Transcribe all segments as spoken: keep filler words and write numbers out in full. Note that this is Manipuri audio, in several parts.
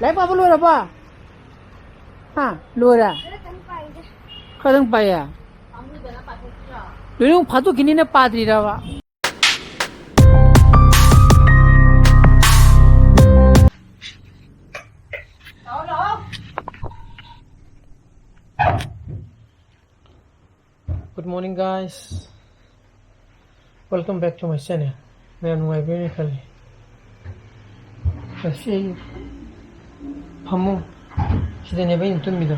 ꯂꯥꯏꯔꯤꯛ ꯄꯥꯕ ꯂꯣꯏꯔꯕ? ꯍꯥ? ꯂꯣꯏꯔꯦ? ꯈꯔꯗꯪ ꯄꯥꯏꯌꯦ꯫ ꯂꯣꯏꯅꯃꯛ ꯐꯥꯗꯣꯛꯈꯤꯅꯤꯅ ꯄꯥꯗ꯭ꯔꯤꯔꯕ? Good morning, guys. Welcome back to my channel. ꯃꯌꯥꯝ ꯅꯨꯡꯉꯥꯏꯕꯤꯔꯤꯕ꯭ꯔꯥ ꯈꯜꯂꯤ꯫ ꯉꯁꯤ ꯑꯩ ꯐꯃꯨꯡ ꯁꯤꯗꯅꯦꯕ ꯑꯩꯅ ꯇꯨꯝꯃꯤꯗꯣ꯫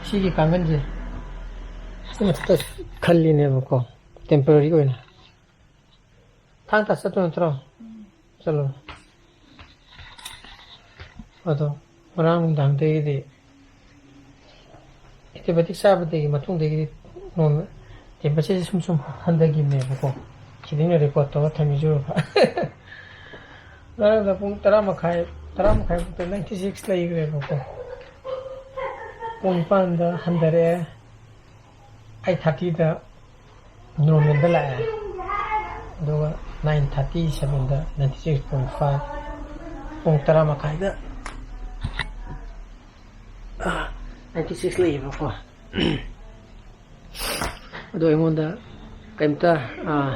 ꯁꯤꯒꯤ ꯀꯥꯡꯒꯟꯁꯦ ꯁꯤ ꯃꯊꯛꯇ ꯈꯜꯂꯤꯅꯦꯕꯀꯣ, temporary ꯑꯣꯏꯅ꯫ ꯊꯥꯡ ꯇꯥ ꯆꯠꯇꯣꯏ ꯅꯠꯇ꯭ꯔꯣ? ꯆꯠꯂꯣ꯫ ꯑꯗꯣ ꯉꯔꯥꯡ ꯅꯨꯡꯗꯥꯡꯗꯒꯤꯗꯤ antibiotic ꯆꯥꯕꯗꯒꯤ ꯃꯇꯨꯡꯗꯒꯤꯗꯤ ꯅꯣꯡꯃ temperatureꯁꯦ ꯁꯨꯝ ꯁꯨꯝ ꯍꯟꯊꯈꯤꯕꯅꯦꯕꯀꯣ꯫ ꯁꯤꯗꯩꯅ record ꯇꯧꯔ ꯊꯝꯃꯤꯁꯦ ꯌꯦꯡꯉꯨꯀꯣ꯫ ꯉꯔꯥꯡꯗ ꯄꯨꯡ ꯇꯔꯥ ꯃꯈꯥꯏ, ꯇꯔꯥ ꯃꯈꯥꯏꯃꯨꯛꯇ ninety six ꯂꯩꯈ꯭ꯔꯦꯕꯀꯣ꯫ ꯄꯨꯡ ꯅꯤꯄꯥꯟꯗ ꯍꯟꯊꯔꯛꯑꯦ꯫ Eight thirtyꯗ normalꯗ ꯂꯥꯛꯑꯦ꯫ ꯑꯗꯨꯒ nine thirty sevenꯗ ninety six point five, ꯄꯨꯡ ꯇꯔꯥ ꯃꯈꯥꯏꯗ ninety six ꯂꯩꯌꯦꯕꯀꯣ꯫ ꯑꯗꯣ ꯑꯩꯉꯣꯟꯗ ꯀꯩꯝꯇ, ꯑꯥ,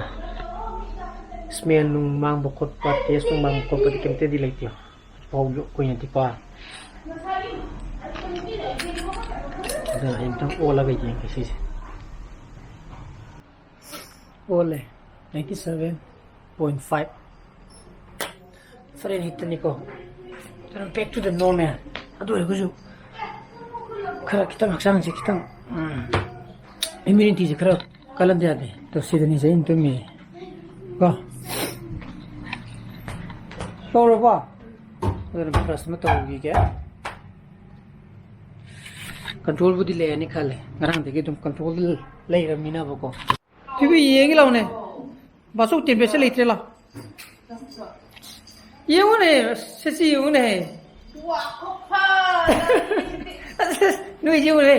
smell ꯅꯨꯡ ꯃꯥꯡꯕ ꯈꯣꯠꯄ, taste ꯅꯨꯡ ꯃꯥꯡꯕ ꯈꯣꯠꯄꯗꯤ ꯀꯩꯝꯇꯗꯤ ꯂꯩꯇꯦ꯫ ꯍꯧꯖꯤꯛ ꯐꯥꯎ ꯀꯨꯏꯅꯗꯤꯀꯣ꯫ ꯑꯗꯨꯅ ꯑꯩ ꯑꯝꯇꯪ ꯑꯣꯜꯂꯒ ꯌꯦꯡꯒꯦ ꯁꯤꯁꯦ꯫ ꯑꯣꯜꯂꯦ, ninety seven point five Fahrenheitꯇꯅꯤꯀꯣ꯫ ꯑꯗꯨꯅ back to the normal꯫ ꯑꯗꯨ ꯑꯣꯏꯔꯒꯁꯨ ꯈꯔ ꯈꯤꯇꯪ ꯍꯛꯆꯥꯡꯁꯦ ꯈꯤꯇꯪ, ꯎꯝ, immunityꯁꯦ ꯈꯔ ꯀꯜꯍꯟꯗ ꯌꯥꯗꯦ꯫ ꯑꯗꯣ ꯁꯤꯗꯅꯤꯁꯦ ꯑꯩꯅ ꯇꯨꯝꯃꯤꯁꯦ ꯀꯣ꯫ ꯇꯧꯔꯕꯣ? ꯑꯗꯨꯅ brush ꯑꯃ ꯇꯧꯈꯤꯒꯦ꯫ Controlꯕꯨꯗꯤ ꯂꯩꯔꯅꯤ ꯈꯜꯂꯦ, ꯉꯔꯥꯡꯗꯒꯤ ꯑꯗꯨꯝ control ꯂꯩꯔꯝꯃꯤꯅꯕꯀꯣ꯫ ꯇꯤꯚꯤ ꯌꯦꯡꯒꯦ ꯂꯥꯎꯅꯦ, ꯕꯥꯆꯧ temperature ꯂꯩꯇ꯭ꯔꯦ ꯂꯥꯎ꯫ ꯌꯦꯡꯉꯨꯅꯦ, ꯁꯦꯁꯤ ꯌꯦꯡꯉꯨꯅꯦ꯫ ꯑꯁ, ꯑꯁ, ꯅꯣꯏ ꯌꯦꯡꯉꯨꯅꯦ꯫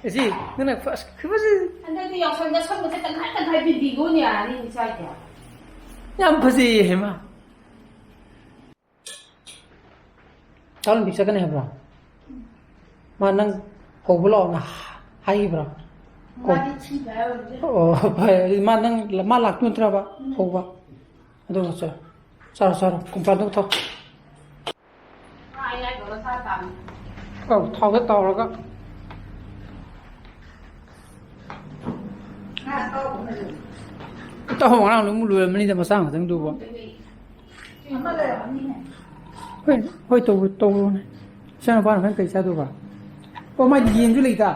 ꯁꯦꯁꯤ, ꯅꯪꯅ ꯑꯁ, ꯈꯨꯐꯖ-, ꯍꯟꯗꯛꯇꯤ ꯌꯥꯎꯁꯪꯗ ꯁꯪꯕꯁꯦ ꯇꯪꯈꯥꯏ ꯇꯪꯈꯥꯏ ꯕꯤꯟꯗꯤꯒ ꯑꯣꯏꯅ ꯌꯥꯔꯅꯤ ꯏꯆꯥꯒꯤ꯫ ꯌꯥꯝ ꯐꯖꯩꯌꯦ ꯍꯩꯃꯥ꯫ ꯇꯥ ꯑꯣꯂꯤꯝꯄꯤꯛ ꯆꯠꯀꯅꯤ ꯍꯥꯏꯕ꯭ꯔꯣ? ꯃꯥ ꯅꯪ ꯀꯧꯕ ꯂꯥꯛꯑꯣꯅ ꯍꯥꯏꯈꯤꯕ꯭ꯔꯣ? ꯀꯧ- ꯃꯥꯗꯤ ꯊꯤꯕ ꯍꯥꯏꯕ ꯑꯣꯏꯔꯝꯗ꯭ꯔꯦ꯫ ꯑꯣ, ꯐꯔꯦ꯫ ꯑꯗꯨꯗꯤ ꯃꯥ ꯅꯪ, ꯃꯥ ꯂꯥꯛꯇꯣꯏ ꯅꯠꯇ꯭ꯔꯕ ꯀꯧꯕ? ꯑꯗꯨꯒ ꯆꯠꯂꯣ꯫ ꯆꯥꯔꯣ, ꯆꯥꯔꯣ꯫ ꯀꯣꯝꯄ꯭ꯂꯥꯟꯗꯣ ꯊꯛꯑꯣ꯫ ꯉꯥ ꯑꯌꯥꯏꯕꯒ ꯆꯥ ꯇꯥꯕꯅꯤ꯫ ꯑꯧ, ꯊꯥꯎꯗ ꯇꯥꯎꯔꯒ꯫ ꯉꯥ ꯑꯇꯥꯎꯕ ꯑꯃ ꯂꯩ꯫ ꯑꯇꯥꯎꯕ ꯉꯔꯥꯡ ꯂꯣꯏ ꯂꯣꯏꯔꯝꯃꯅꯤꯗ, ꯃꯆꯥ ꯉꯥꯛꯇꯪꯗꯨꯕꯨ꯫ ꯑꯃ ꯂꯩꯔꯝꯃꯅꯤꯅꯦ꯫ ꯍꯣꯏ, ꯍꯣꯏ, ꯇꯧꯔꯣ, ꯇꯧꯔꯣꯅꯦ꯫ ꯏꯆꯥꯅꯨꯄꯥꯅ ꯍꯣꯔꯦꯟ ꯀꯩ ꯆꯥꯗꯧꯕ? ꯑꯣ, ꯃꯥꯏꯗꯤ ꯌꯦꯟꯁꯨ ꯂꯩꯇ꯫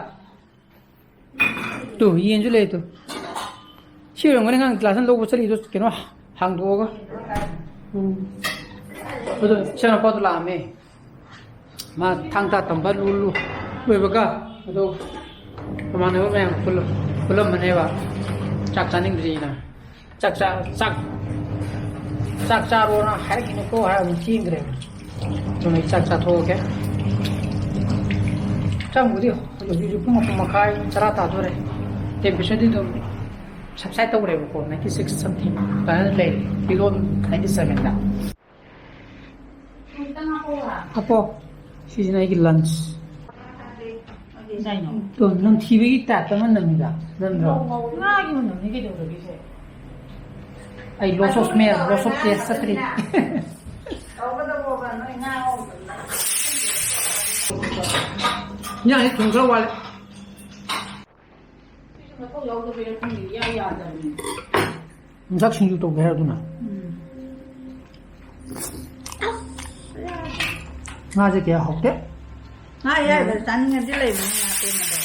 ꯇꯨ, ꯌꯦꯟꯁꯨ ꯂꯩ ꯇꯨ꯫ ꯁꯤ ꯑꯣꯏꯔꯝꯒꯅꯤ ꯑꯉꯥꯡ ꯀ꯭ꯂꯥꯁ ꯑꯃ ꯂꯧꯕ ꯆꯠꯂꯤꯗꯣ, ꯀꯩꯅꯣ ꯍꯥꯡꯗꯣꯛꯑꯒ꯫ ꯎꯝ꯫ ꯑꯗꯣ ꯏꯆꯥꯅꯨꯄꯥꯗꯣ ꯂꯥꯛꯑꯝꯃꯦ꯫ ꯃꯥ ꯊꯥꯡ ꯇꯥ ꯇꯝꯕ ꯂꯨ-, ꯂꯨ-, ꯂꯣꯏꯕꯒ, ꯑꯗꯣ ꯃꯃꯥꯟꯅꯕ ꯃꯌꯥꯝ ꯄꯨꯜꯂ-, ꯄꯨꯜꯂꯝꯕꯅꯦꯕ꯫ ꯆꯥꯛ ꯆꯥꯅꯤꯡꯗ꯭ꯔꯤꯅ꯫ ꯆꯥꯛ ꯆꯥ-, ꯆꯥꯛ, ꯆꯥꯛ ꯆꯥꯔꯣꯅ ꯍꯥꯏꯔꯛꯈꯤꯅꯨꯀꯣ ꯍꯥꯏꯔ ꯑꯗꯨꯝ ꯆꯦꯟꯈ꯭ꯔꯦꯕ꯫ ꯑꯗꯨꯅ ꯑꯩ ꯆꯥꯛ ꯆꯥꯊꯣꯛꯑꯒꯦ꯫ ꯆꯪꯕꯨꯗꯤ ꯍꯧꯖꯤꯛ ꯍꯧꯖꯤꯛ ꯄꯨꯡ ꯃꯥꯄꯟ ꯃꯈꯥꯏ, ꯇꯔꯥ ꯇꯥꯗꯣꯔꯦ꯫ Temperatureꯗꯤ ꯑꯗꯨꯝ subside ꯇꯧꯈ꯭ꯔꯦꯕꯀꯣ, ninety six something ꯑꯗꯨꯃꯥꯏꯅ ꯂꯩꯔꯦ, below ninety sevenꯗ꯫ ꯍꯥꯞꯄꯣ꯫ ꯁꯤꯁꯤꯅ ꯑꯩꯒꯤ lunch꯫ ꯀꯩꯅꯣ? ꯇꯣ, ꯅꯝꯊꯤꯕꯒꯤ typeꯇ ꯑꯃ ꯅꯝꯃꯤꯗ, ꯅꯝꯗ꯭ꯔꯣ? ꯉꯥꯒꯤ ꯃꯅꯝꯅꯤ ꯀꯩꯗꯧꯔꯒꯦ ꯁꯦ? ꯑꯩ loss of smell, loss of taste ꯆꯠꯇ꯭ꯔꯤ꯫ ꯏꯟꯖꯥꯡꯁꯦ ꯊꯨꯝ ꯈꯔ ꯋꯥꯠꯂꯦ꯫ ꯁꯤꯁꯨ ꯃꯊꯧ ꯌꯥꯎꯗꯕꯩꯔꯥ ꯈꯪꯗꯦ, ꯏꯌꯥ ꯌꯥꯗꯕꯅꯤ꯫ ꯌꯣꯡꯆꯥꯛ ꯁꯤꯡꯖꯨ ꯇꯧꯒꯦ ꯍꯥꯏꯔ ꯑꯗꯨꯅ? ꯎꯝ꯫ ꯉꯥꯁꯦ ꯀꯌꯥ ꯍꯥꯎꯇꯦ꯫ ꯉꯥ ꯑꯌꯥꯏꯕ ꯆꯥꯅꯤꯡꯉꯗꯤ ꯂꯩꯕꯅꯤ, ꯉꯥ ꯑꯇꯦꯛꯄꯗꯣ꯫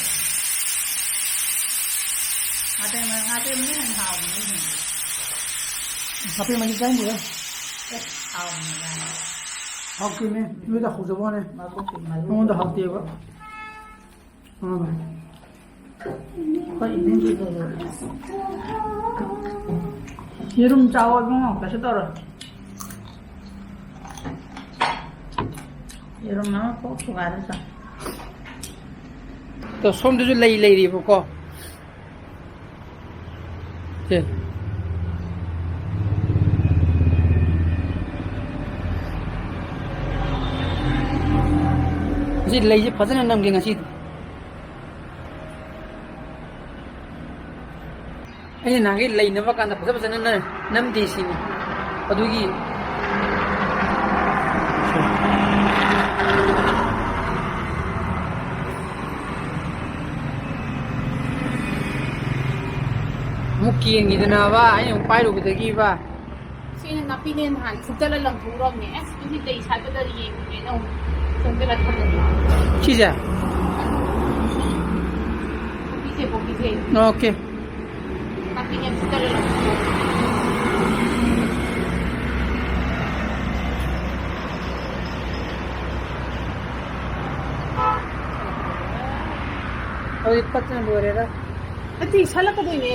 ꯉꯥ ꯑꯇꯦꯛꯄ, ꯉꯥ ꯑꯇꯦꯛꯄꯅ ꯍꯦꯟꯅ ꯍꯥꯎꯕꯅꯦ, ꯑꯩ ꯍꯦꯟꯅ꯫ ꯉꯥ ꯑꯇꯦꯛꯄꯗꯤ ꯆꯥꯅꯤꯡꯗꯦꯗ꯫ ꯑꯦ, ꯍꯥꯎꯕꯅꯦ, ꯉꯥ꯫ ꯍꯥꯎꯇꯦꯃꯦ, ꯅꯣꯏꯗ ꯍꯥꯎꯖꯕ ꯋꯥꯅꯦ꯫ ꯃꯕꯨꯛꯀꯤ ꯃꯔꯨ꯫ ꯑꯩꯉꯣꯟꯗ ꯍꯥꯎꯇꯦꯕ꯫ ꯎꯝ꯫ ꯑꯩꯈꯣꯏ ꯏꯃꯨꯡꯒꯤ ꯂꯣꯂꯣ꯫ ꯌꯦꯔꯨꯝ ꯆꯥꯎꯑꯣ ꯏꯕꯨꯡꯉꯣ, ꯀꯩꯁꯨ ꯇꯧꯔꯣꯏ꯫ ꯌꯦꯔꯨꯝ ꯑꯃ ꯀꯣꯛ ꯊꯨꯒꯥꯏꯔ ꯆꯥꯎ꯫ ꯑꯗꯣ ꯁꯣꯝꯗꯁꯨ ꯂꯩ ꯂꯩꯔꯤꯕꯀꯣ꯫ ꯁꯦ꯫ ꯉꯁꯤ ꯂꯩꯁꯦ ꯐꯖꯅ ꯅꯝꯒꯦ ꯉꯁꯤꯗꯤ꯫ ꯑꯩꯅ ꯅꯍꯥꯟꯒꯩ ꯂꯩ ꯅꯝꯃ ꯀꯥꯟꯗ ꯐꯖ ꯐꯖꯅ ꯅ-, ꯅꯝꯗꯦ ꯁꯤꯅꯤ꯫ ꯑꯗꯨꯒꯤ ꯑꯃꯨꯛ ꯀꯦꯟꯈꯤꯗꯅꯕ ꯑꯩꯅ ꯑꯃꯨꯛ ꯄꯥꯏꯔꯨꯕꯗꯒꯤꯕ꯫ ꯁꯤꯅ ꯅꯥꯄꯤꯅꯦ ꯅꯍꯥꯟ ꯐꯨꯛꯇꯠꯂ ꯂꯪꯊꯣꯛꯎꯔꯕꯅꯦ꯫ ꯑꯁ, ꯑꯗꯨꯗꯤ ꯂꯩ ꯁꯥꯠꯄꯗ ꯌꯦꯡꯉꯨꯒꯦꯅ ꯑꯃꯨꯛ ꯆꯪꯁꯤꯜꯂ ꯊꯝꯕꯅꯦ꯫ ꯁꯤꯁꯦ? ꯀꯣꯕꯤꯁꯦ, ꯀꯣꯕꯤꯁꯦ꯫ ꯑꯣꯀꯦ꯫ ꯅꯥꯄꯤꯅꯦ ꯐꯨꯛꯇꯠꯂ ꯂꯪꯊꯣꯛꯎꯔꯕꯅꯦ꯫ ꯍꯧꯖꯤꯛ ꯄꯠꯇꯅ ꯂꯣꯏꯔꯦꯗ꯫ ꯅꯠꯇꯦ, ꯁꯥꯠꯂꯛꯀꯗꯣꯏꯅꯦ꯫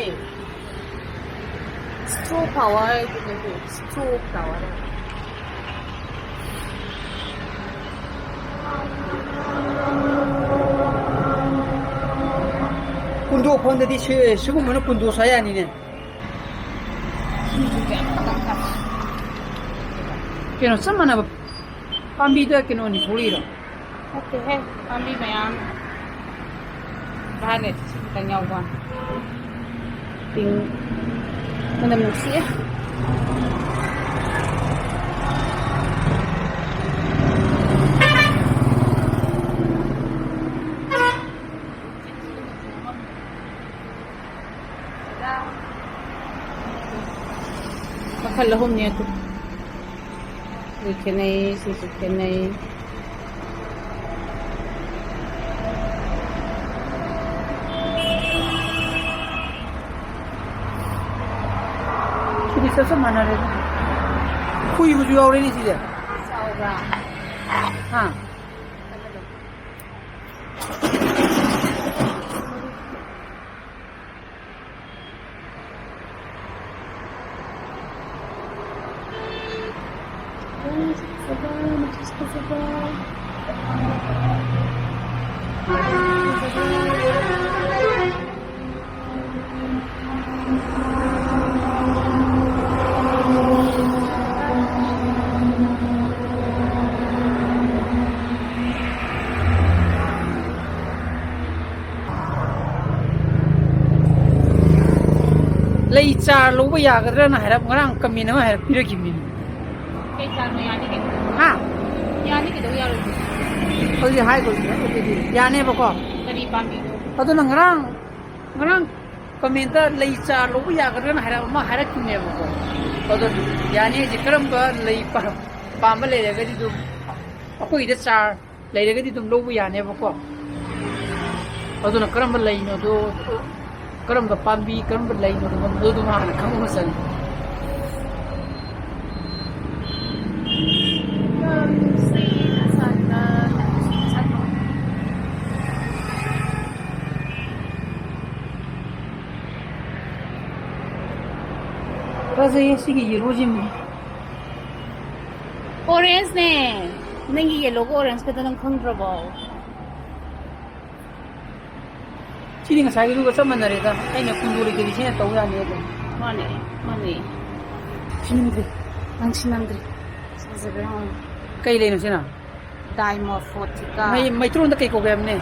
Straw flower ꯍꯥꯏꯗꯨꯅꯦ, straw flower꯫ ꯀꯨꯟꯗꯣ ꯐꯣꯟꯗꯗꯤ ꯁꯤ-, ꯁꯤꯒꯨꯝꯕꯅ ꯀꯨꯟꯗꯣ ꯁꯥ ꯌꯥꯅꯤꯅꯦ꯫ ꯀꯩꯅꯣ, ꯆꯞ ꯃꯥꯟꯅꯕ ꯄꯥꯝꯕꯤꯗ ꯀꯩꯅꯣꯅꯤ ꯊꯣꯛꯂꯛꯏꯔꯣ? ꯅꯠꯇꯦꯍꯦ, ꯄꯥꯝꯕꯤ ꯃꯌꯥꯝ꯫ ꯚꯥꯏꯂꯦꯠ ꯁꯤ ꯈꯤꯇꯪ ꯌꯥꯎꯕ꯫ ꯄꯤꯡ꯫ ꯃꯅꯝ ꯅꯨꯡꯁꯤꯌꯦ꯫ ꯃꯈꯜ ꯑꯍꯨꯝꯅꯦ ꯑꯗꯨ꯫ ꯁꯤ ꯈꯦꯠꯅꯩ, ꯁꯤꯁꯨ ꯈꯦꯠꯅꯩ꯫ ꯁꯤꯗꯤ ꯆꯞ ꯆꯞ ꯃꯥꯟꯅꯔꯦꯗ꯫ ꯈꯨꯏꯕꯁꯨ ꯌꯥꯎꯔꯦꯅꯦ ꯁꯤꯁꯦ꯫ ꯆꯥꯎꯕ꯭ꯔꯥ? ꯍꯥ? ꯑꯩ ꯆꯥꯔ ꯂꯧꯕ ꯌꯥꯒꯗ꯭ꯔꯅ ꯍꯥꯏꯔꯞ ꯉꯔꯥꯡ ꯀꯃꯦꯟ ꯑꯃ ꯍꯥꯏꯔꯞ ꯄꯤꯔꯛꯈꯤꯕꯅꯤ꯫ ꯀꯩ ꯆꯥꯔꯅꯣ? ꯌꯥꯅꯤ ꯀꯩꯅꯣ꯫ ꯍꯥ? ꯌꯥꯅꯤ, ꯀꯩꯗꯧ ꯌꯥꯔꯣꯏꯗꯣꯏꯅꯣ? ꯍꯧꯖꯤꯛ ꯍꯥꯏꯈ꯭ꯔꯣ, ꯑꯗꯨꯗꯤ ꯌꯥꯅꯦꯕꯀꯣ꯫ ꯀꯔꯤ ꯄꯥꯝꯕꯤꯅꯣ? ꯑꯗꯨꯅ ꯉꯔꯥꯡ, ꯉꯔꯥꯡ ꯀꯃꯦꯟꯇ ꯂꯩ ꯆꯥꯔ ꯂꯧꯕ ꯌꯥꯒꯗ꯭ꯔꯅ ꯍꯥꯏꯔꯞ ꯑꯃ ꯍꯥꯏꯔꯛꯈꯤꯕꯅꯦꯕꯀꯣ꯫ ꯑꯗꯣ ꯌꯥꯅꯤ ꯍꯥꯏꯁꯦ ꯀꯔꯝꯕ ꯂꯩ ꯄꯥ-, ꯄꯥꯝꯕ ꯂꯩꯔꯒꯗꯤ ꯑꯗꯨꯝ ꯑꯩꯈꯣꯏꯒꯤꯗ ꯆꯥꯔ ꯂꯩꯔꯒꯗꯤ ꯑꯗꯨꯝ ꯂꯧꯕ ꯌꯥꯅꯦꯕꯀꯣ꯫ ꯑꯗꯨꯅ ꯀꯔꯝꯕ ꯂꯩꯅꯣꯗꯣ, ꯀꯔꯝꯕ ꯄꯥꯝꯕꯤ, ꯀꯔꯝꯕ ꯂꯩꯅꯣꯗꯣ, ꯑꯗꯨꯝ ꯍꯥꯟꯅ ꯈꯪꯕ ꯑꯃ ꯆꯪꯉꯤ꯫ ꯐꯖꯩꯌꯦ ꯁꯤꯒꯤ ꯌꯦꯜꯂꯣꯁꯤꯃ꯫ ꯑꯣꯔꯦꯟꯖꯅꯦ꯫ ꯅꯪꯒꯤ ꯌꯦꯜꯂꯣꯒ ꯑꯣꯔꯦꯟꯖꯀꯗꯣ ꯅꯪ ꯈꯪꯗ꯭ꯔꯕꯣ? ꯁꯤꯗꯤ ꯉꯁꯥꯏꯒꯤꯗꯨꯒ ꯆꯞ ꯃꯥꯟꯅꯔꯦꯗ꯫ ꯑꯩꯅ ꯀꯨꯟꯗꯣ ꯂꯩꯇꯗꯤ ꯁꯤꯅ ꯇꯧ ꯌꯥꯅꯤ ꯑꯗꯨꯝ꯫ ꯃꯥꯅꯦ, ꯃꯥꯅꯦ꯫ ꯁꯤꯟꯅꯤꯡꯗ꯭ꯔꯤ꯫ ꯅꯪ ꯁꯤꯟꯅꯤꯡꯗ꯭ꯔꯤ꯫ ꯁꯤꯟꯖꯔꯦ, ꯎꯝ꯫ ꯀꯩ ꯂꯩꯅꯣ ꯁꯤꯅ? ꯗꯥꯏꯃꯣꯐꯣꯊꯤꯀꯥ꯫ ꯃꯩ-, ꯃꯩꯇꯩꯂꯣꯟꯗ ꯀꯩ ꯀꯧꯒꯦ ꯍꯥꯏꯕꯅꯦ?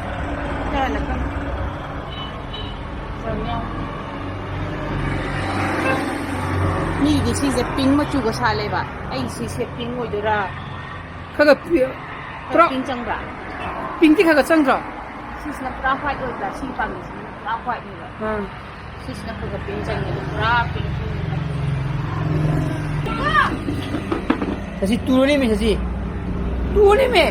ꯀꯅꯥꯅ ꯈꯪ-, ꯃꯤꯒꯤꯗꯤ ꯁꯤꯁꯦ ꯄꯤꯡ ꯃꯆꯨꯒ ꯁꯥꯠꯂꯦꯕ, ꯑꯩ ꯁꯤꯁꯦ ꯄꯤꯡ ꯑꯣꯏꯗꯣꯏꯔꯥ? ꯈꯔ ꯈꯔ ꯄꯤ-, ꯈꯔ ꯄꯨꯔꯥ ꯄꯤꯡ ꯆꯪꯕ꯭ꯔꯥ? ꯄꯤꯡꯇꯤ ꯈꯔ ꯈꯔ ꯆꯪꯗ꯭ꯔꯣ? ꯁꯤꯁꯤꯅ ꯄꯨꯔꯥ ꯋꯥꯏꯠ ꯑꯣꯏꯕ꯭ꯔꯥ? ꯁꯤ ꯄꯥꯝꯕꯤꯁꯤꯅ ꯄꯨꯔꯥ ꯋꯥꯏꯠꯅꯦꯕ꯫ ꯑꯥ꯫ ꯁꯤꯁꯤꯅ ꯈꯔ ꯈꯔ ꯄꯤꯡ ꯆꯪꯉꯦ, ꯑꯗꯨ ꯄꯨꯔꯥ ꯄꯤꯡ꯫ ꯁꯤ ꯇꯨꯔꯅꯦꯃꯤ, ꯁꯤ ꯇꯨꯔꯅꯦꯃꯤ꯫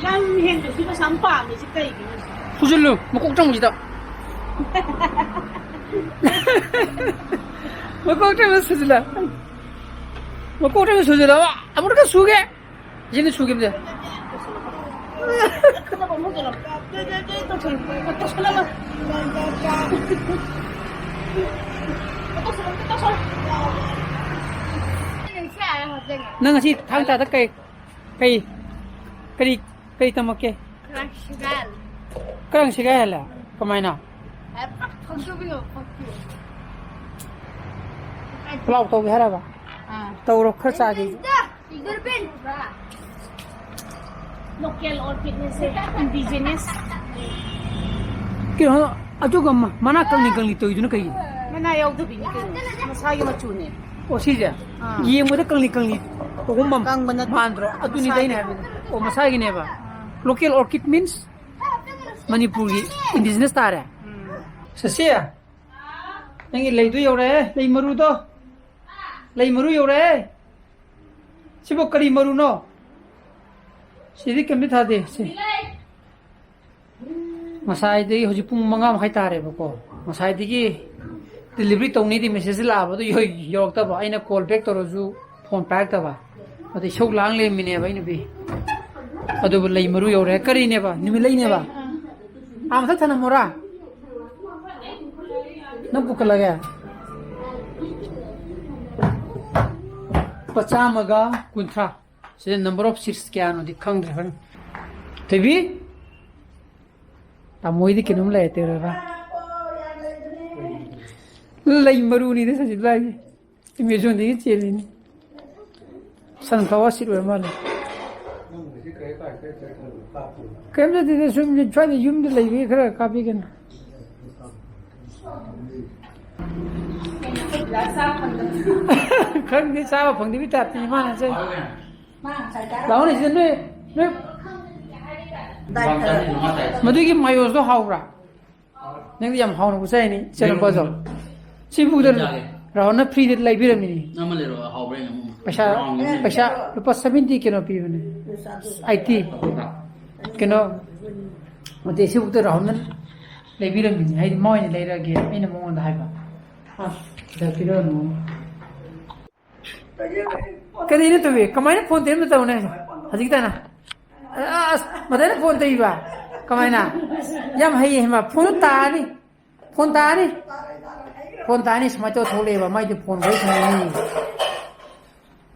ꯂꯝ ꯍꯦꯟꯕꯁꯤ ꯃꯁꯥ ꯌꯥꯝ ꯄꯥꯝꯃꯤꯁꯤ ꯀꯩꯒꯤꯅꯣ? ꯐꯨꯖꯤꯜꯂꯨ, ꯃꯀꯣꯛ ꯆꯪꯕꯁꯤꯗ꯫ ꯃꯀꯣꯛ ꯆꯪꯕ ꯁꯨꯖꯤꯜꯂꯣ꯫ ꯃꯀꯣꯛ ꯆꯪꯕ ꯁꯨꯖꯤꯜꯂꯣ꯫ ꯑꯃꯨꯛꯀ ꯁꯨꯒꯦ꯫ ꯁꯤꯅ ꯁꯨꯈꯤꯕꯁꯦ꯫ ꯅꯪ ꯉꯁꯤ ꯊꯥꯡ ꯇꯥꯗ ꯀꯩ, ꯀꯩ, ꯀꯔꯤ, ꯀꯔꯤ ꯇꯝꯃꯛꯀꯦ? ꯀ꯭ꯔꯥꯡ ꯁꯤꯒꯥꯏꯍꯜꯂꯦ꯫ ꯀ꯭ꯔꯥꯡ ꯁꯤꯒꯥꯏꯍꯜꯂꯦ? ꯀꯃꯥꯏꯅ? ꯑꯦ, ꯄꯛ ꯐꯛꯆꯨꯕꯤꯌꯣ, ꯐꯛꯆꯨ꯫ ꯄꯨꯂꯥꯎ ꯇꯧꯒꯦ ꯍꯥꯏꯔꯕ? ꯑꯥ꯫ ꯇꯧꯔꯣ, ꯈꯔ ꯆꯥꯒꯦ ꯑꯩꯁꯨ꯫ ꯏꯗꯔ ꯄꯦꯟ ꯄꯨꯔꯥ꯫ Local orchidꯅꯦ ꯁꯦ, indigenous꯫ ꯀꯩꯅꯣ, ꯑꯗꯨꯒ ꯃ-, ꯃꯅꯥ ꯀꯪꯂꯤ ꯀꯪꯂꯤ ꯇꯧꯔꯤꯗꯨꯅ ꯀꯩꯒꯤꯅꯣ? ꯃꯅꯥ ꯌꯥꯎꯗꯕꯤꯅꯤ ꯀꯩꯅꯣ, ꯃꯁꯥꯒꯤ ꯃꯆꯨꯅꯦ꯫ ꯑꯣ, ꯁꯤꯁꯦ? ꯑꯥ꯫ ꯌꯦꯡꯕꯗ ꯀꯪꯂꯤ ꯀꯪꯂꯤ ꯇꯧꯕ ꯃꯥꯟ-, ꯀꯪꯕ ꯅꯠꯇꯦ꯫ ꯃꯥꯟꯗ꯭ꯔꯣ? ꯑꯗꯨꯅꯤꯗ ꯑꯩꯅ ꯃꯁꯥꯒꯤ꯫ ꯍꯥꯏꯕꯗꯤ꯫ ꯑꯣ, ꯃꯁꯥꯒꯤꯅꯦꯕ꯫ ꯑꯥ꯫ Local orchid means ꯃꯅꯤꯄꯨꯔꯒꯤ indigenous ꯇꯥꯔꯦ꯫ ꯎꯝ꯫ ꯁꯁꯤ, ꯅꯪꯒꯤ ꯂꯩꯗꯣ ꯌꯧꯔꯛꯑꯦ, ꯂꯩ ꯃꯔꯨꯗꯣ꯫ ꯂꯩ ꯃꯔꯨ ꯌꯧꯔꯛꯑꯦ꯫ ꯁꯤꯕꯨ ꯀꯔꯤ ꯃꯔꯨꯅꯣ? ꯁꯤꯗꯤ ꯀꯩꯝꯇ ꯊꯥꯗꯦ, ꯁꯤ꯫ ꯉꯁꯥꯏꯗꯒꯤ, ꯍꯧꯖꯤꯛ ꯄꯨꯡ ꯃꯉꯥ ꯃꯈꯥꯏ ꯇꯥꯔꯦꯕꯀꯣ꯫ ꯉꯁꯥꯏꯗꯒꯤ delivery ꯇꯧꯅꯤꯗꯤ message ꯂꯥꯛꯑꯕ, ꯑꯗꯨ ꯌꯧ-, ꯌꯧꯔꯛꯇꯕ꯫ ꯑꯩꯅ call back ꯇꯧꯔꯁꯨ phone ꯄꯥꯏꯔꯛꯇꯕ꯫ ꯑꯗꯩ ꯏꯁꯧ ꯂꯥꯡ ꯂꯩꯔꯝꯃꯤꯅꯦꯕ ꯑꯩ ꯅꯨꯄꯤ꯫ ꯑꯗꯨꯕꯨ ꯂꯩ ꯃꯔꯨ ꯌꯧꯔꯦ꯫ ꯀꯔꯤꯅꯦꯕ? ꯅꯨꯃꯤꯠ ꯂꯩꯅꯦꯕ? ꯑꯥ, ꯃꯊꯛ ꯊꯅꯝꯃꯣꯔꯥ? ꯅꯪ ꯄꯨꯈꯠꯂꯒꯦ? ꯂꯨꯄꯥ ꯆꯥꯝꯃꯒ ꯀꯨꯟꯊ꯭ꯔꯥ꯫ ꯁꯤꯗ number of seats ꯀꯌꯥꯅꯣꯗꯤ ꯈꯪꯗ꯭ꯔꯦ꯫ ꯍꯣꯔꯦꯟ꯫ ꯊꯣꯏꯕꯤ? ꯇꯥꯃꯣ ꯍꯣꯏꯗꯤ ꯀꯩꯅꯣꯝ ꯂꯩꯔꯦ ꯇꯧꯔꯒ꯫ ꯂꯩ ꯃꯔꯨꯅꯤꯗ ꯁꯖꯤꯕꯂꯥꯒꯤ꯫ Amazonꯗꯒꯤ ꯆꯦꯜꯂꯤꯅꯤ꯫ Sunflower seed ꯑꯣꯏꯔ ꯃꯥꯜꯂꯦ꯫ ꯀꯩꯝ ꯅꯠꯇꯦꯗ, ꯁꯨꯝ ꯁ꯭ꯋꯥꯏꯗ ꯌꯨꯝꯗ ꯂꯩꯕꯒꯤ ꯈꯔ ꯀꯥꯞꯄꯤ ꯀꯩꯅꯣ꯫ ꯈꯪꯗꯦ, ꯆꯥꯕ ꯐꯪꯗꯕꯤ ꯇꯥꯏꯞꯇꯅꯤ ꯃꯥꯅ ꯆꯠ-, ꯂꯥꯛꯑꯣꯅꯦ ꯁꯤꯗ ꯅꯣꯏ, ꯅꯣꯏ꯫ ꯃꯗꯨꯒꯤ ꯃꯥꯌꯣꯁꯇꯣ ꯍꯥꯎꯕ꯭ꯔꯥ? ꯅꯪꯗꯤ ꯌꯥꯝ ꯍꯥꯎꯅ ꯄꯨꯖꯩꯅꯤ, ꯏꯆꯟꯅꯨꯄꯥꯁꯨ꯫ ꯁꯤꯕꯨꯗ ꯌꯥꯔꯦ꯫ ꯔꯥꯍꯨꯜꯅ freeꯗ ꯂꯩꯕꯤꯔꯝꯃꯤꯅꯤ꯫ ꯑꯃ ꯂꯩꯔꯣ, ꯍꯥꯎꯕ꯭ꯔꯥ ꯌꯦꯡꯉꯣ꯫ ꯄꯩꯁꯥ, ꯄꯩꯁꯥ ꯂꯨꯄꯥ seventy ꯀꯩꯅꯣ ꯄꯤꯕꯅꯦ꯫ Eighty꯫ ꯀꯩꯅꯣ, ꯅꯠꯇꯦ, ꯁꯤꯕꯨꯗ ꯔꯥꯍꯨꯜꯅ ꯂꯩꯕꯤꯔꯝꯃꯤꯅꯤ꯫ ꯍꯥꯏꯗꯤ ꯃꯥ ꯑꯣꯏꯅ ꯂꯩꯔꯛꯑꯒꯦ, ꯑꯩꯅ ꯃꯉꯣꯟꯗ ꯍꯥꯏꯕ꯫ ꯑ, ꯁꯤꯗ ꯄꯤꯔꯛꯑꯅꯨ꯫ ꯀꯔꯤꯅꯣ ꯇꯧꯏ? ꯀꯃꯥꯏꯅ phone ꯇꯧꯔꯤꯅꯣ ꯇꯧꯅꯦ? ꯍꯧꯖꯤꯛꯇꯅ꯫ ꯑꯁ, ꯃꯊꯟꯇ phone ꯇꯧꯏꯕ? ꯀꯃꯥꯏꯅ? ꯌꯥꯝ ꯍꯩꯌꯦ ꯍꯩꯃꯥ꯫ Phone ꯇꯥꯅꯤ꯫ Phone ꯇꯥꯅꯤ꯫ Phone ꯇꯥꯅꯤ, ꯁꯨꯃꯥꯏꯅ ꯇꯧꯔ ꯊꯣꯛꯂꯛꯑꯦꯕ꯫ ꯃꯥꯏꯗꯤ phone ꯋꯥꯔꯤ ꯁꯥꯟꯅꯅꯤ꯫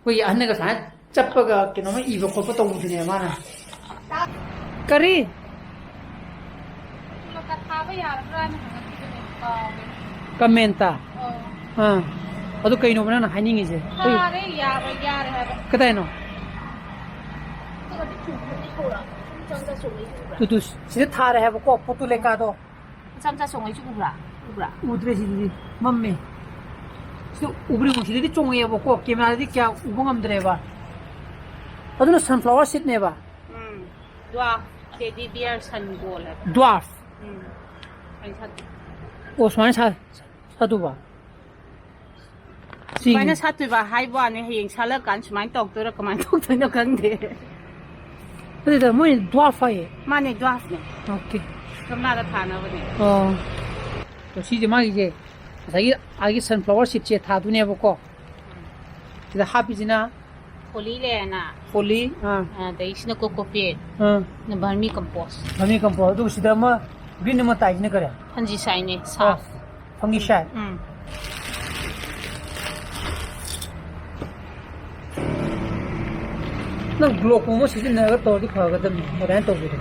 ꯑꯩꯈꯣꯏꯒꯤ ꯑꯍꯟꯅꯒ ꯁꯨꯃꯥꯏꯅ ꯆꯞꯄꯒ ꯀꯩꯅꯣꯝꯃ ꯏꯕ ꯈꯣꯠꯄ ꯇꯧꯕꯗꯨꯅꯦ ꯃꯥꯅ꯫ ꯀꯔꯤ? ꯊꯥꯕ ꯌꯥꯔꯕ꯭ꯔꯥꯅ ꯍꯪꯉꯛꯈꯤꯕꯅꯦ, ꯀꯥꯎꯔꯦ꯫ Commentꯇ? ꯑꯧ꯫ ꯑꯥ꯫ ꯑꯗꯨ ꯀꯩꯅꯣꯕ ꯅꯪꯅ ꯍꯥꯏꯅꯤꯡꯉꯤꯁꯦ? ꯌꯥꯔꯦ, ꯌꯥꯔꯦ, ꯌꯥꯔꯦ ꯍꯥꯏꯕ꯫ ꯀꯗꯥꯏꯅꯣ? ꯑꯗꯨꯒꯗꯤ ꯆꯨꯝꯕꯅꯦ꯫ ꯇꯨ, ꯇꯨ, ꯁꯤꯗ ꯊꯥꯔꯦ ꯍꯥꯏꯕꯀꯣ, ꯄꯣꯠꯇꯨ ꯂꯩꯀꯥꯗꯣ꯫ ꯃꯆꯥ ꯃꯆꯥ ꯆꯣꯡꯉꯛꯏꯁꯤ ꯎꯕ꯭ꯔꯥ? ꯎꯕ꯭ꯔꯥ? ꯎꯗ꯭ꯔꯦ, ꯁꯤꯗꯗꯤ ꯃꯝꯃꯦ꯫ ꯁꯤꯗ ꯎꯕ꯭ꯔꯥ ꯌꯦꯡꯉꯨ, ꯁꯤꯗꯗꯤ ꯆꯣꯡꯉꯛꯑꯦꯕꯀꯣ, ꯀꯦꯃꯦꯔꯥꯗꯗꯤ ꯀꯌꯥ ꯎꯕ ꯉꯝꯗ꯭ꯔꯦꯕ꯫ ꯑꯗꯨꯅ sunflower seedꯅꯦꯕ꯫ ꯎꯝ꯫ Dwarf teddy bear sun goal ꯍꯥꯏꯕ꯫ Dwarf꯫ ꯎꯝ꯫ ꯑꯩ ꯁꯥꯠ-, ꯑꯣ, ꯁꯨꯃꯥꯏꯅ ꯁꯥ-, ꯁꯥꯠꯇꯣꯏꯕ? ꯁꯤ ꯁꯨꯃꯥꯏꯅ ꯁꯥꯠꯇꯣꯏꯕ ꯍꯥꯏꯕ ꯋꯥꯅꯤ, ꯍꯌꯦꯡ ꯁꯥꯠꯂꯀꯥꯟꯗ ꯁꯨꯃꯥꯏꯅ ꯇꯧꯔꯛꯇꯣꯏꯔꯥ ꯀꯃꯥꯏꯅ ꯇꯧꯗꯣꯏꯅꯣ ꯈꯪꯗꯦ꯫ ꯑꯗꯨꯗ ꯃꯣꯏ dwarf ꯍꯥꯏꯌꯦ꯫ ꯃꯥꯅꯦ, dwarfꯅꯦ꯫ Okay꯫ ꯒꯝꯂꯥꯗ ꯊꯥꯅꯕꯅꯦ꯫ ꯑꯣ꯫ ꯑꯗꯣ ꯁꯤꯁꯦ ꯃꯥꯒꯤꯁꯦ ꯉꯁꯥꯏꯒꯤ ꯑꯥꯒꯤ sunflower seedꯁꯦ ꯊꯥꯗꯣꯏꯅꯦꯕꯀꯣ꯫ ꯁꯤꯗ ꯍꯥꯞꯄꯤꯁꯤꯅ ꯐꯣꯂꯤ ꯂꯩꯔꯦꯅ꯫ ꯐꯣꯂꯤ, ꯑꯥ꯫ ꯑꯗꯩ ꯁꯤꯅ cocopeat꯫ ꯑꯥ꯫ ꯁꯤꯅ vermicompost꯫ Vermicompost꯫ ꯑꯗꯨꯒ ꯁꯤꯗ ꯑꯃ green ꯑꯃ ꯇꯥꯏꯁꯤꯅ ꯀꯔꯤ? Fungicideꯅꯦ, ꯑꯥ, ꯁꯥꯐ꯫ Fungicide꯫ ꯎꯝ꯫ ꯅꯪ Globe ꯀꯨꯝꯕ ꯁꯤꯖꯤꯟꯅꯔꯒ ꯇꯧꯔꯗꯤ ꯐꯒꯗꯕꯅꯤ, ꯑꯗꯨꯃꯥꯏꯅ ꯇꯧꯕꯗꯣ꯫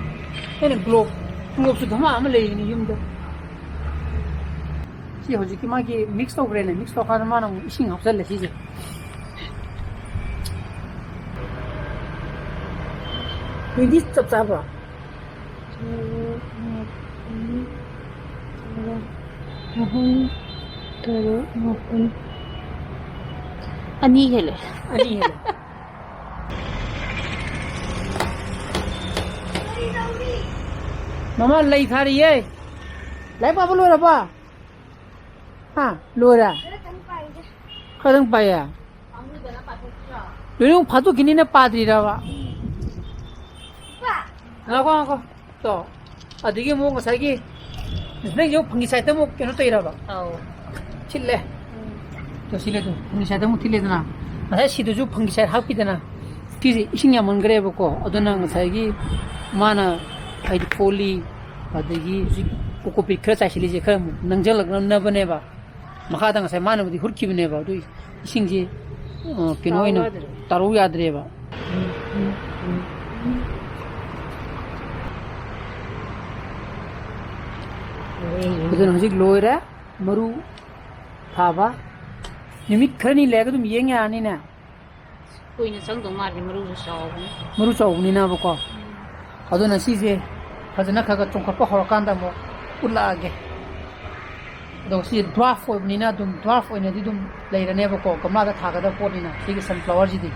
ꯑꯩꯅ Globe, Globeꯁꯨ ꯙꯃꯥ ꯑꯃ ꯂꯩꯔꯤꯅꯤ ꯌꯨꯝꯗ꯫ ꯁꯤ ꯍꯧꯖꯤꯛꯀꯤ ꯃꯥꯒꯤ mix ꯇꯧꯈ꯭ꯔꯦꯅꯦ, mix ꯇꯧꯔꯀꯥꯟꯗ ꯃꯥꯅ ꯑꯃꯨꯛ ꯏꯁꯤꯡ ꯍꯥꯞꯆꯜꯂꯦ ꯁꯤꯁꯦ꯫ ꯇ꯭ꯋꯦꯟꯇꯤ ꯆꯞ ꯆꯥꯕ꯭ꯔꯣ? ꯑꯍꯨꯝ, ꯇꯔꯨꯛ, ꯃꯥꯄꯟ꯫ ꯑꯅꯤ ꯍꯦꯜꯂꯦ꯫ ꯑꯅꯤ ꯍꯦꯜꯂꯦ꯫ ꯃꯃꯥ, ꯂꯩ ꯊꯥꯔꯤꯌꯦ꯫ ꯂꯥꯏꯔꯤꯛ ꯄꯥꯕ ꯂꯣꯏꯔꯕ? ꯍꯥ? ꯂꯣꯏꯔꯦ? ꯈꯔꯗꯪ ꯄꯥꯏꯌꯦ? ꯂꯣꯏꯅꯃꯛ ꯐꯥꯠꯇꯣꯛꯈꯤꯅꯤꯅ ꯄꯥꯗ꯭ꯔꯤꯔꯕ? ꯉꯥꯏꯈꯣ, ꯉꯥꯏꯈꯣ꯫ ꯇꯣ꯫ ꯑꯗꯒꯤ ꯑꯃꯨꯛ ꯉꯁꯥꯏꯒꯤ ꯅꯪꯒꯤꯁꯨ fungicideꯇ ꯑꯃꯨꯛ ꯀꯩꯅꯣ ꯇꯧꯔꯤꯔꯕ? ꯑꯧ꯫ ꯊꯤꯠꯂꯦ꯫ ꯎꯝ꯫ ꯇꯣ, ꯁꯤ ꯂꯩ ꯇꯨ, fungicideꯇ ꯑꯃꯨꯛ ꯊꯤꯠꯂꯦꯗꯅ꯫ ꯉꯁꯥꯏ ꯁꯤꯗꯁꯨ fungicidehꯥꯞꯈꯤꯗꯅ꯫ ꯁꯤꯁꯦ ꯏꯁꯤꯡ ꯌꯥꯝꯃꯟꯈ꯭ꯔꯦꯕꯀꯣ꯫ ꯑꯗꯨꯅ ꯉꯁꯥꯏꯒꯤ ꯃꯥꯅ ꯍꯥꯏꯗꯤ ꯐꯣꯂꯤ, ꯑꯗꯒꯤ ꯍꯧꯖꯤꯛ cocopeat ꯈꯔ ꯆꯥꯏꯁꯤꯜꯂꯤꯁꯦ ꯈꯔ ꯑꯃꯨꯛ ꯅꯪꯁꯤꯜꯂꯛꯅꯕꯅꯦꯕ꯫ ꯃꯈꯥꯗ ꯉꯁꯥꯏ ꯃꯥꯅꯕꯨꯗꯤ ꯍꯨꯠꯈꯤꯕꯅꯦꯕ, ꯑꯗꯨ ꯏꯁꯤꯡꯁꯦ, ꯑ, ꯀꯩꯅꯣ ꯑꯣꯏꯅ ꯇꯥꯔꯧ ꯌꯥꯗ꯭ꯔꯦꯕ꯫ ꯑꯗꯨꯅ ꯍꯧꯖꯤꯛ ꯂꯣꯏꯔꯦ, ꯃꯔꯨ ꯊꯥꯕ꯫ ꯅꯨꯃꯤꯠ ꯈꯔꯅꯤ ꯂꯩꯔꯒ ꯑꯗꯨꯝ ꯌꯦꯡ ꯌꯥꯔꯅꯤꯅꯦ꯫ ꯀꯨꯏꯅ ꯆꯪꯗꯧ ꯃꯥꯜꯂꯦ, ꯃꯔꯨꯁꯨ ꯆꯥꯎꯕꯅꯤ꯫ ꯃꯔꯨ ꯆꯥꯎꯕꯅꯤꯅꯕꯀꯣ꯫ ꯎꯝ꯫ ꯑꯗꯨꯅ ꯁꯤꯁꯦ ꯐꯖꯅ ꯈꯔ ꯈꯔ ꯆꯣꯡꯈꯠꯄ ꯍꯧꯔꯀꯥꯟꯗ ꯑꯃꯨꯛ ꯎꯠꯂꯛꯑꯒꯦ꯫ ꯑꯗꯣ ꯁꯤ dwarf ꯑꯣꯏꯕꯅꯤꯅ ꯑꯗꯨꯝ dwarf ꯑꯣꯏꯅꯗꯤ ꯑꯗꯨꯝ ꯂꯩꯔꯅꯦꯕꯀꯣ, ꯒꯝꯂꯥꯗ ꯊꯥꯒꯗꯕ ꯄꯣꯠꯅꯤꯅ ꯁꯤꯒꯤ sunflowerꯁꯤꯗꯤ꯫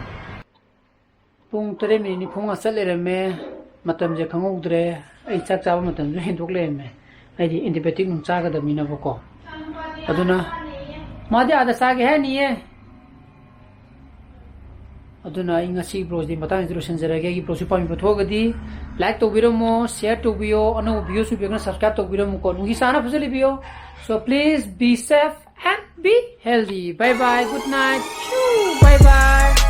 ꯄꯨꯡ ꯇꯔꯦꯠ ꯃꯤꯅꯤꯠ ꯅꯤꯐꯨ ꯃꯉꯥ ꯆꯠ ꯂꯩꯔꯝꯃꯦ꯫ ꯃꯇꯝꯁꯦ ꯈꯪꯍꯧꯗ꯭ꯔꯦ꯫ ꯑꯩ ꯆꯥꯛ ꯆꯥꯕ ꯃꯇꯝꯁꯨ ꯍꯦꯟꯗꯣꯛ ꯂꯩꯔꯝꯃꯦ꯫ ꯑꯩꯗꯤ antibiotic ꯅꯨꯡ ꯆꯥꯒꯗꯕꯅꯤꯅꯀꯣ꯫ ꯑꯗꯨꯅ ꯃꯥꯗꯤ ꯑꯥꯗ ꯆꯥꯒꯦ ꯍꯥꯏꯅꯤꯌꯦ꯫ ꯑꯗꯨꯅ ꯑꯩ ꯉꯁꯤ vlogꯁꯤ ꯃꯇꯥꯡꯁꯤꯗ ꯂꯣꯏꯁꯤꯟꯖꯔꯒꯦ꯫ ꯑꯩꯒꯤ vlogꯁꯤ ꯄꯥꯝꯕꯤꯕ ꯊꯣꯛꯑꯒꯗꯤ like ꯇꯧꯕꯤꯔꯝꯃꯣ, share ꯇꯧꯕꯤꯌꯣ, ꯑꯅꯧꯕ videoꯁꯨ ꯌꯦꯡꯉꯒ subscribe ꯇꯧꯕꯤꯔꯝꯃꯨꯀꯣ꯫ ꯅꯨꯡꯁꯤ ꯆꯥꯅ ꯐꯖꯅ ꯂꯩꯕꯤꯌꯣ꯫ So please be safe and be healthy. Bye bye, good night. Bye bye.